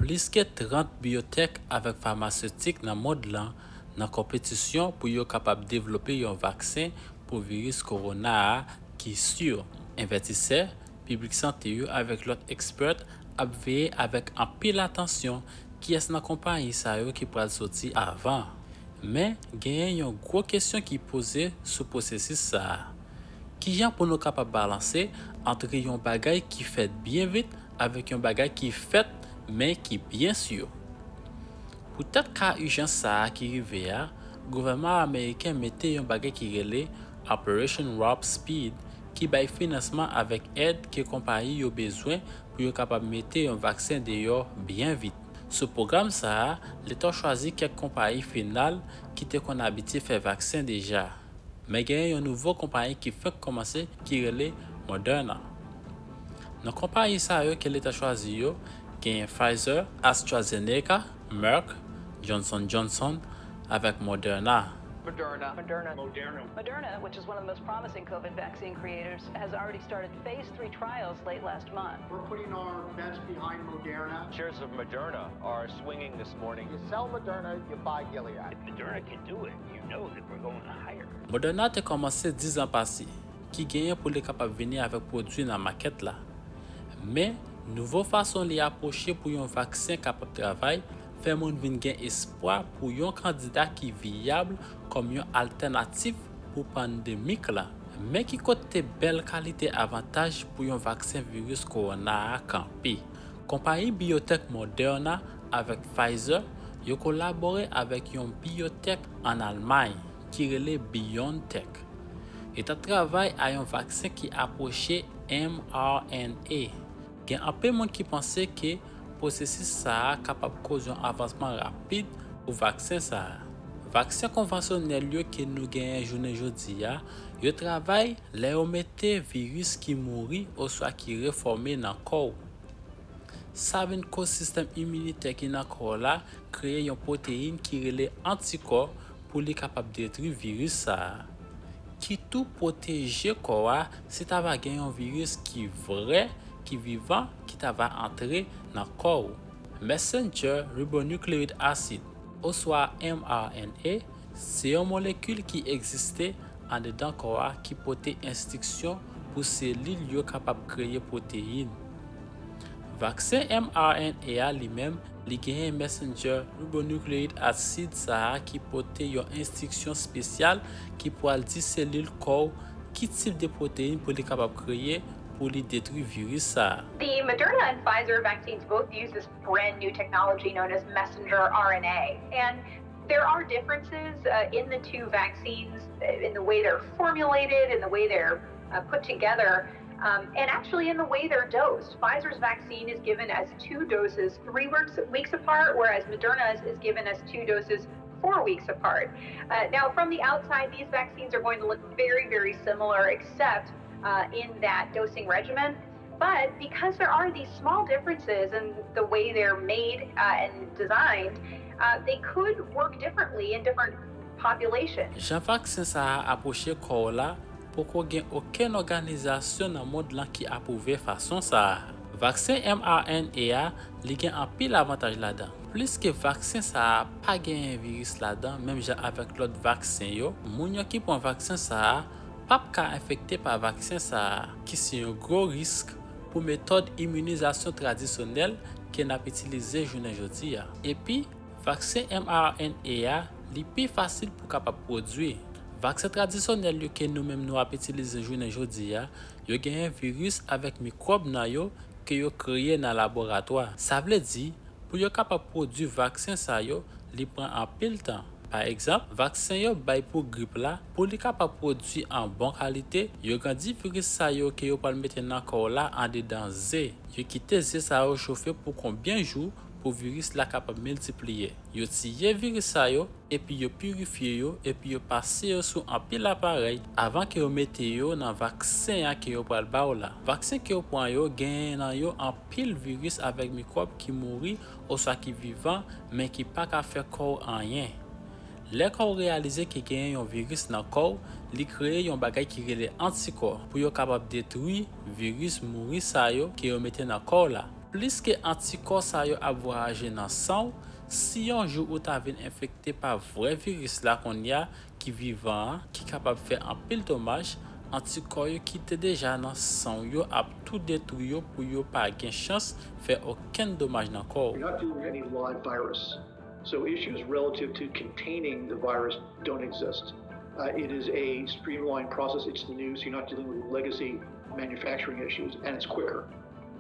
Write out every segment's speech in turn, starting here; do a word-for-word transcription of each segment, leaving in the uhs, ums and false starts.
Plis ke trant biyotèk avèk famasetik nan mond lan nan konpetisyon pou yo kapab devlope yon vaksen pou viris kowona a ki si. Envèstisè, piblik sante yo avèk lòt ekspè ap veye avèk anpil atansyon kiyès nan konpayi sa yo ki pral soti avan. Men, genyen yon gwo kesyon ki poze sou pwosesis sa a. Kijan pou nou kapab balanse ant yon bagay ki fèt byen vit avèk yon bagay ki fèt men ki byen si? Poutèt ka ijans sa a ki rive a, gouvènman ameriken mete yon bagay ki rele Operation Warp Speed ki bay finansman avèk èd ke konpayi yo bezwen pou yo kapab mete yon vaksen deyò byen vit. Sou pwogram sa a, Leta chwazi kèk konpayi final ki te konn abitye fè vaksen deja. Men genyen yon nouvo konpayi ki fenk kòmanse ki rele Moderna. Nan konpayi sa yo ke Leta chwazi yo, genyen Pfizer, AstraZeneca, Merck, Johnson Johnson, avèk Moderna. Moderna. Moderna. Moderna. Moderna, which is one of the most promising COVID vaccine creators, has already started phase three trials late last month. We're putting our bets behind Moderna. Shares of Moderna are swinging this morning. You sell Moderna, you buy Gilead. If Moderna can do it, you know that we're going higher. Moderna te kòmanse diz an pase, ki genyen pou li kapab vini avèk pwodui nan makèt la. Men, nouvo fason li apwoche pou yon vaksen kapab travay fè moun vin gen espwa pou yon kandida ki viyab kòm yon altènatif pou pandemik la. Men ki kote bèl kalite avantaj pou yon vaksen viris kowona a kanpe. Konpayi biyotèk Moderna avèk Pfizer yo kolabore avèk yon biyotèk ann Almay ki rele BioNTech. Yo t ap travay a yon vaksen ki apwoche mRNA. Gen anpil moun ki panse ke pwosesis sa a kapab koz yon avansman rapid pou vaksen sa a. Vaksen konvansyonèl yo ke nou genyen jounen jodi a, yo travay lè yo mete viris ki mouri oswa ki refòme nan kò w. Sa vin koz sistèm iminitè ki nan kò w la kreye yon pwoteyin ki rele antikò pou li kapab detwi viris sa a. Ki tou pwoteje kò a si ta va gen yon viris ki vrè, ki vivan, ki ta va antre nan kò w. Messenger ribonucleic acid, oswa mRNA, se yon molekil ki egziste andedan kò a ki pote enstriksyon pou selil yo kapab kreye pwoteyin. Vaksen mRNA a li menm, li genyen messenger ribonucleic acid sa a ki pote yon enstriksyon espesyal ki pral di selil kò w ki tip de pwoteyin pou li kapab kreye pou li detwi viris sa a. The Moderna and Pfizer vaccines both use this brand new technology known as messenger R N A. And there are differences uh, in the two vaccines, uh, in the way they're formulated, in the way they're uh, put together, um, and actually in the way they're dosed. Pfizer's vaccine is given as two doses three weeks, weeks apart, whereas Moderna's is given as two doses four weeks apart. Uh, now, from the outside, these vaccines are going to look very, very similar, except uh, in that dosing regimen. But because there are these small differences in the way they're made uh, and designed, uh, they could work differently in different populations. Jan vaksen sa a apwoche kò w la, poko gen okenn òganizasyon nan mond lan ki apwouve fason sa a. Vaksen mRNA a, li gen anpil avantaj ladan. Pliske vaksen sa a pa genyen viris ladan, menm jan avèk lòt vaksen yo, moun yo ki pran vaksen sa a p ap ka enfekte pa vaksen sa a, ki se yon gwo risk pou metòd iminizasyon tradisyonèl ke n ap itilize jounen jodi a. Epi, vaksen mRNA a, li pi fasil pou kapab pwodui. Vaksen tradisyonèl yo ke nou menm nou ap itilize jounen jodi a, yo genyen viris avèk mikwòb nan yo ke yo kreye nan laboratwa. Sa vle di, pou yo kapab pwodui vaksen sa yo, li pran anpil tan. Pa egzanp, vaksen yo bay pou grip la, pou li kapab pwodui an bon kalite, yo grandi viris sa yo ke yo pral mete nan kò w la andedan ze. Yo kite ze sa yo chofe pou konbyen jou pou viris la kapab miltipliye. Yo tiye viris sa yo, epi yo pirifye yo, epi yo pase yo sou anpil aparèy avan ke yo mete yo nan vaksen an ke yo pral ba w la. Vaksen ke yo pran yo genyen nan yo anpil viris avèk mikwòb ki mouri oswa ki vivan, men ki pa ka fè kò w anyen. Lè kò w reyalize ke genyen yon viris nan kò w, li kreye yon bagay ki rele antikò pou yo kapab detwi viris mouri sa yo ke yo mete nan kò w la. Plis ke antikò sa yo ap vwayaje nan san w, si yon jou ou ta vin enfekte pa vrè viris la kounye a ki vivan an, ki kapab fè anpil domaj, antikò yo ki te deja nan san w yo ap tou detwi yo pou yo pa gen chans fè okenn domaj nan kò w. You're not dealing with any live virus. So issues relative to containing the virus don't exist. Uh, it is a streamlined process. It's new, so you're not dealing with legacy manufacturing issues, and it's quicker.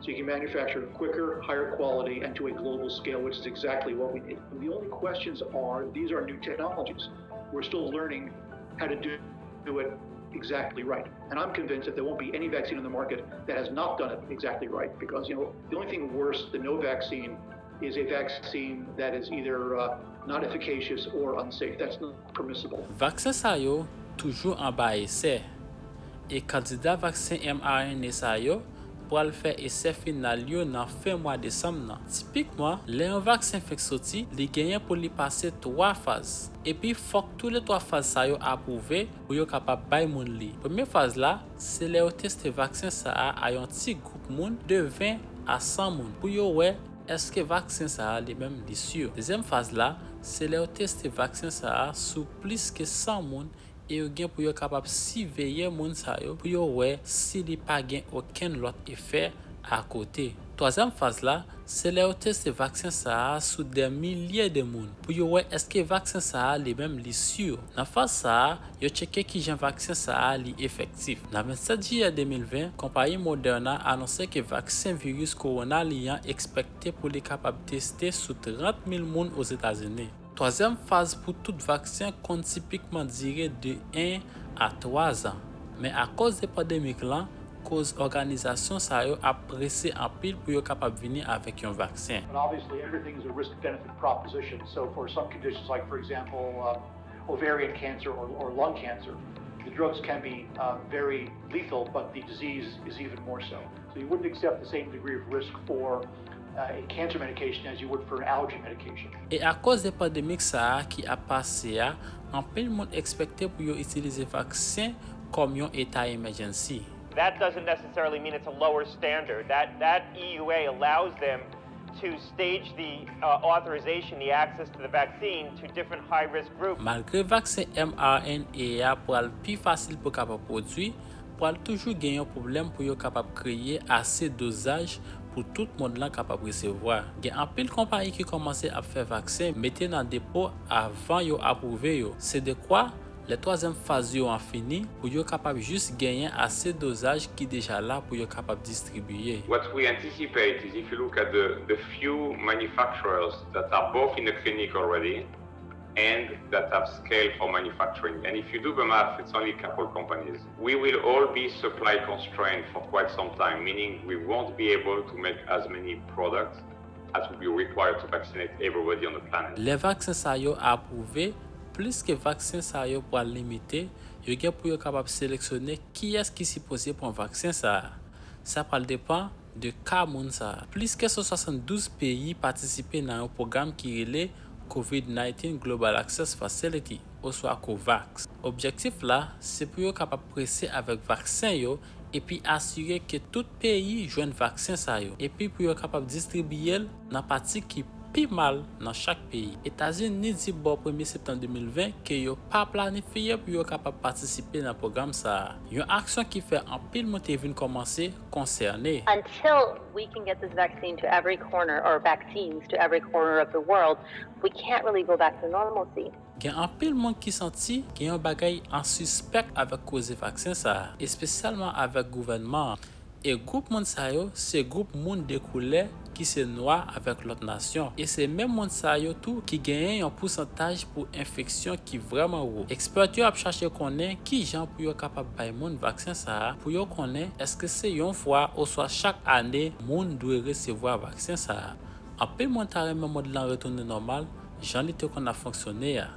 So you can manufacture quicker, higher quality, and to a global scale, which is exactly what we need. The only questions are, these are new technologies. We're still learning how to do, do it exactly right. And I'm convinced that there won't be any vaccine on the market that has not done it exactly right, because, you know, the only thing worse than no vaccine is a vaccine that is either uh, not efficacious or unsafe. That's not permissible. Vaksen sa yo toujou anba esè, e kandida vaksen mRNA sa yo pral fè esè final yo nan fen mwa desanm nan. Tipikman, lè yon vaksen fenk soti, li genyen pou li pase twa faz. Epi fòk toulètwa faz sa yo apwouve pou yo kapab bay moun li. Premye faz la, se lè yo teste vaksen sa a a yon ti gwoup moun de ven a san moun pou yo wè èske vaksen sa a li menm li si. Dezyèm faz la, se lè yo teste vaksen sa a sou plis ke san moun e yo gen pou yo kapab siveye moun sa yo pou yo wè si li pa gen okenn lòt efè akote. Twazyèm faz la, se lè yo teste vaksen sa a sou dè milye de moun pou yo wè èske vaksen sa a li menm li si. Nan faz sa a, yo tcheke kijan vaksen sa a li efektif. Nan vennsèt jiyè de mil ven, konpayi Moderna anonse ke vaksen viris kowona li an ekspekte pou li kapab teste sou trant mil moun Ozetazini. Twazyèm faz pou tout vaksen konn tipikman dire de en a twa zan, men akoz de pandemik lan, koz òganizasyon sa yo ap prese anpil pou yo kapab vini avèk yon vaksen. But obviously, everything is a risk benefit proposition. So, for some conditions, like, for example, uh, ovarian cancer or, or lung cancer, the drugs can be uh, very lethal, but the disease is even more so. So, you wouldn't accept the same degree of risk for uh, a cancer medication as you would for an allergy medication. E akoz de pandemik sa a ki ap pase a, anpil moun ekspekte pou yo itilize vaksen kòm yon eta emèjènsi. That doesn't necessarily mean it's a lower standard. That, that E U A allows them to stage the uh, authorization, the access to the vaccine to different high risk groups. Malgre vaksen mRNA a pral pi fasil pou kapab pwodui, pral toujou gen yon pwoblèm pou yo kapab kreye ase dozaj pou tout mond lan kapab resevwa. Gen anpil konpayi ki kòmanse ap fè vaksen mete nan depo avan yo apwouve yo. Se dekwa, lè twazyèm faz yo an fini, pou yo kapab jis genyen ase dozaj ki deja la pou yo kapab distribiye. What we anticipate is if you look at the, the few manufacturers that are both in the clinic already and that have scale for manufacturing. And if you do the math, it's only a couple companies. We will all be supply constrained for quite some time, meaning we won't be able to make as many products as will be required to vaccinate everybody on the planet. Lè vaksen sa yo apwouve, plis ke vaksen sa yo pral limite, yo gen pou yo kapab seleksyone kiyès ki sipoze pran vaksen sa a. Sa pral depann de ka moun sa a. Plis ke san swasanndouz peyi patisipe nan yon pwogram ki rele COVID nineteen Global Access Facility, oswa COVAX. Objektif la, se pou yo kapab prese avèk vaksen yo epi asire ke tout peyi jwenn vaksen sa yo, epi pou yo kapab distribiye l nan pati ki pi mal nan chak peyi. Etazini di bò premye septanm de mil ven ke yo pa planifye pou yo kapab patisipe nan pwogram sa a, yon aksyon ki fè anpil moun te vin kòmanse konsène. Until we can get this vaccine to every corner or vaccines to every corner of the world, we can't really go back to normalcy. Gen anpil moun ki santi gen yon bagay an sispèk avèk koze vaksen sa a, espesyalman avèk gouvènman an. E gwoup moun sa yo se gwoup moun de koulè ki se nwa avèk lòt nasyon. E se menm moun sa yo tou ki genyen yon pousantaj pou enfeksyon ki vrèman wo. Ekspè yo ap chache konnen kijan pou yo kapab bay moun vaksen sa a pou yo konnen èske se yon fwa oswa chak ane moun dwe resevwa vaksen sa a. Anpil moun ta renmen mond lan retounen nòmal jan li te konn ap fonksyone a.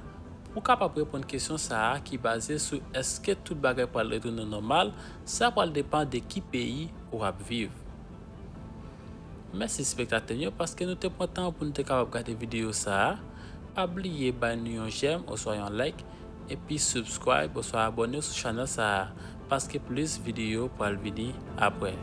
Pou w kapab reponn kesyon sa a ki baze sou èske tout bagay pral retounen nòmal, sa pral depann de ki peyi ou ap viv. Mèsi espektatè m yo paske nou te pran tan pou nou te kapab gade videyo sa a. Pa bliye bay nou yon jèm oswa yon like, epi subscribe oswa abòne w sou chanèl sa a paske plis videyo pral vini apre.